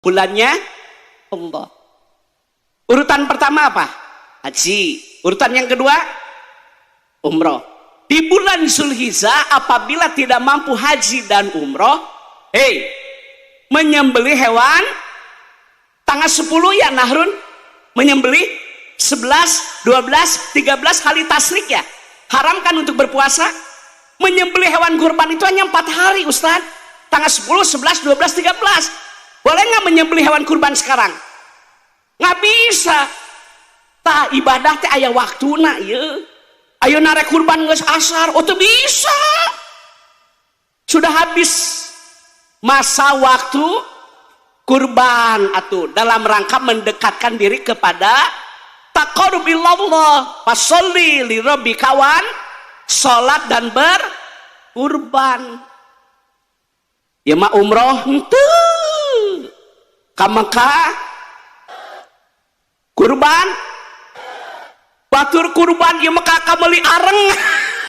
Bulannya Allah. Urutan pertama apa? Haji. Urutan yang kedua umroh. Di bulan Zulhijjah apabila tidak mampu haji dan umroh, hey, menyembelih hewan tanggal 10 ya Nahrun, menyembelih 11, 12, 13 hari tasyrik ya. Haramkan untuk berpuasa. Menyembelih hewan kurban itu hanya 4 hari, Ustaz. Tanggal 10, 11, 12, 13. Boleh nggak menyembelih hewan kurban sekarang? Nggak bisa. Tah, ibadah teh aya waktuna ieu. Ayo narek kurban geus asar, oh teu bisa. Sudah habis masa waktu kurban atuh dalam rangka mendekatkan diri kepada taqarrub ilallah. Fasholli li rabbika wan, salat dan berkurban. Ya mah umroh henteu. Ka Mekah kurban, batur kurban ieu mah ka meuli areng.